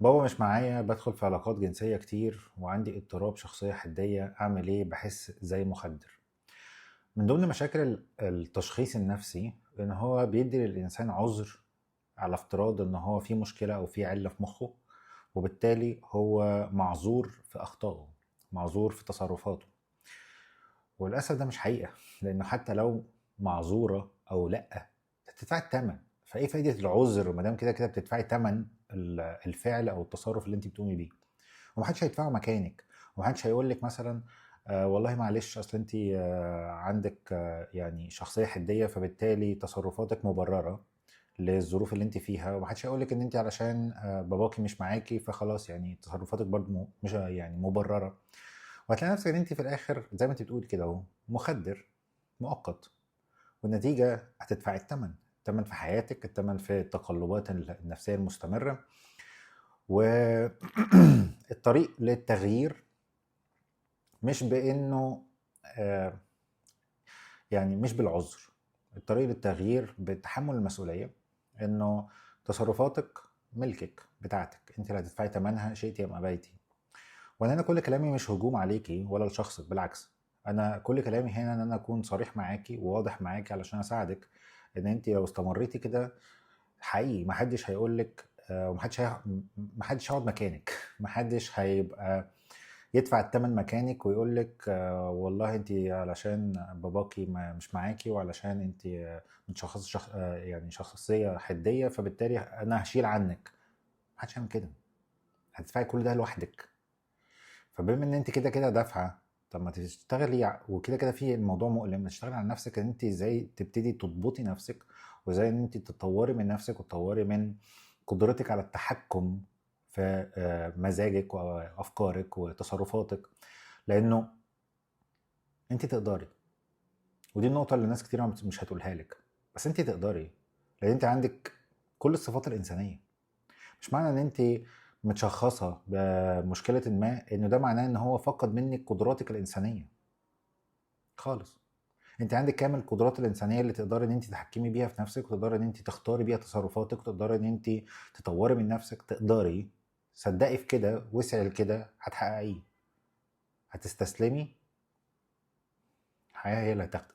بابا مش معايا، بدخل في علاقات جنسية كتير، وعندي اضطراب شخصية حدية، أعمل إيه؟ بحس زي مخدر. من ضمن مشاكل التشخيص النفسي إن هو بيدي للإنسان عذر على افتراض إن هو في مشكلة أو في علة في مخه، وبالتالي هو معذور في أخطائه، معذور في تصرفاته. وللأسف ده مش حقيقة، لأنه حتى لو معذورة أو لأ هتدفعي الثمن. فإيه فايدة العذر ما دام كده كده بتدفعي ثمن الفعل أو التصرف اللي أنت بتقومي بيه، ومحدش هيدفعه مكانك، ومحدش هيقول لك مثلا والله معلش أصل أنت عندك يعني شخصية حدية فبالتالي تصرفاتك مبررة للظروف اللي انت فيها، ومحدش هيقول لك ان انت علشان باباكي مش معاكي فخلاص يعني تصرفاتك برضو مش يعني مبررة. وهتلاقي نفسك ان انت في الاخر زي ما انت بتقول كده اهو مخدر مؤقت، والنتيجة هتدفعي الثمن، الثمن في حياتك، الثمن في التقلبات النفسية المستمرة. والطريق للتغيير مش بانه يعني مش بالعذر، الطريق للتغيير بتحمل المسؤولية، انه تصرفاتك ملكك بتاعتك، انت اللي هتدفعي ثمنها شئتي ام ابيتي. وانا هنا كل كلامي مش هجوم عليكي ولا لشخصك، بالعكس انا كل كلامي هنا ان انا اكون صريح معاكي وواضح معاكي علشان اساعدك ان انت لو استمريتي كده حقيقي محدش هيقولك، ومحدش محدش هيقعد مكانك، محدش هيبقى يدفع الثمن مكانك ويقولك والله انت علشان باباكي مش معاكي وعلشان انت متشخص يعني شخصية حدية فبالتالي انا هشيل عنك. محدش هيعمل كده، هتدفعي كل ده لوحدك. فبما ان انت كده كده دافعه، طب ما تشتغلي، وكده كده في الموضوع مؤلم، تشتغلي على نفسك ان انت ازاي تبتدي تضبطي نفسك، وازاي ان انت تطوري من نفسك وتطوري من قدرتك على التحكم في مزاجك وافكارك وتصرفاتك، لانه انت تقدري. ودي النقطة اللي ناس كتير مش هتقولها لك، بس انت تقدري، لان انت عندك كل الصفات الانسانية. مش معنى ان انت متشخصه بمشكلة ما انه ده معناه ان هو فقد منك قدراتك الانسانية خالص. انت عندك كامل القدرات الانسانية اللي تقدري ان انت تتحكمي بيها في نفسك، وتقدري ان انت تختاري بيها تصرفاتك، وتقدري ان انت تطوري من نفسك. تقدري، صدقي في كده واسعي لكده، هتحققيه. هتستسلمي، الحياة هي اللي هتاخدك.